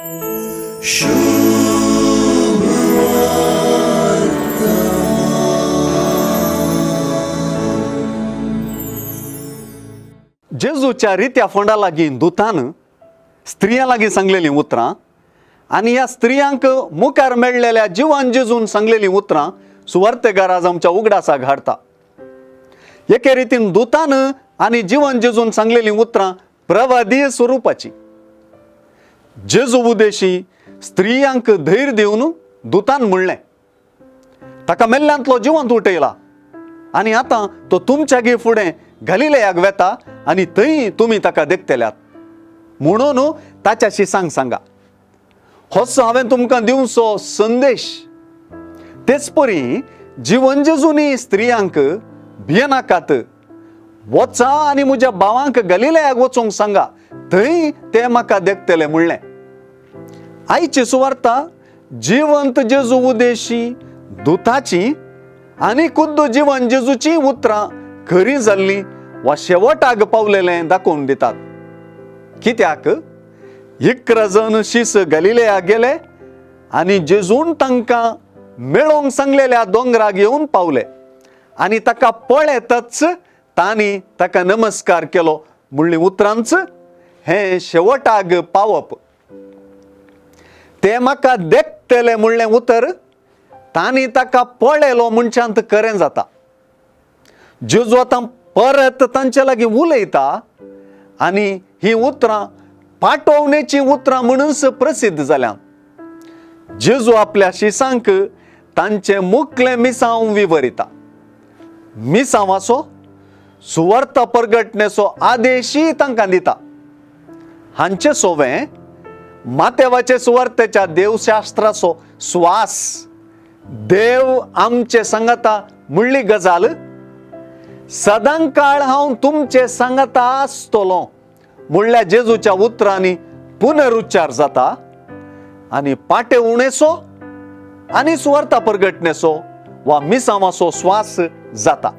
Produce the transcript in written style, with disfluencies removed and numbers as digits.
जेजूच्या रित्या फोंडा लागीं दुतान स्त्रियां लागीं सांगलेलीं उतरां आनी ह्या स्त्रियांक मुखार मेळ्ळेल्या जिवान जेजून सांगलेलीं उतरां सुवार्तेगार आज आमच्या उगडासाक हाडटा. एके रितीन दुतान आनी जिवन जेजून सांगलेलीं उतरां प्रवादीय स्वरुपाची. जेजू उदेशी स्त्रियांक धैर्य दिवन दुतान म्हणलें, ताका मेल्ल्यांतलो जिवंत उठयला आनी आतां तो तुमच्यागे फुडें गलिलेयाक वेता आनी थंय तुमी ताका देखतल्यात, म्हणून ताच्याशी सांग सांगा. होच हांवें तुमकां दिवचो संदेश. तेच परी जिवन जेजूनी स्त्रियांक भियेनाकात, वचा आनी म्हज्या भावांक गलिलेयाक वचूंक सांगा, थंय ते म्हाका देखतले म्हणलें. आयची सुवार्ता जिवंत जेजू उदेशी दुताची आनी खुद्द जिवन जेजूची उतरां खरी जाल्लीं वा शेवटाक पावलेलें दाखोवन दितात. कित्याक 11 जण शीस गलिलेयाक गेले आनी जेजून तांकां मेळोवंक सांगलेल्या दोंगराक येवन पावले आनी ताका पळयतच तांणी ताका नमस्कार केलो म्हणली उतरांच हें शेवटाक पावप. ते म्हाका देखतले म्हणलें उतर तांणी ताका पळयलो म्हणच्यांत खरें जाता. जेजू आतां परत तांचे लागीं उलयता आनी ही उतरां पाटोवणेचीं उतरां म्हणूनच प्रसिद्ध जाल्यात. जेजू आपल्या शिसांक तांचें मुखलें मिसांव विवरिता. मिसांवाचो सुवार्ता परगटणेचो आदेशय तांकां दिता. हांचे सोवें मातेवाचे सुवार्तेच्या देवशास्त्राचो स्वास देव आमचे सांगाता म्हणली गजाल सदां काळ हांव तुमचे सांगाता आसतलो म्हणल्या जेजूच्या उतरांनी पुनरुच्चार जाता आनी पाटे उणेचो आनी सुवार्ता परगटणेचो वा मिसांवाचो स्वास जाता.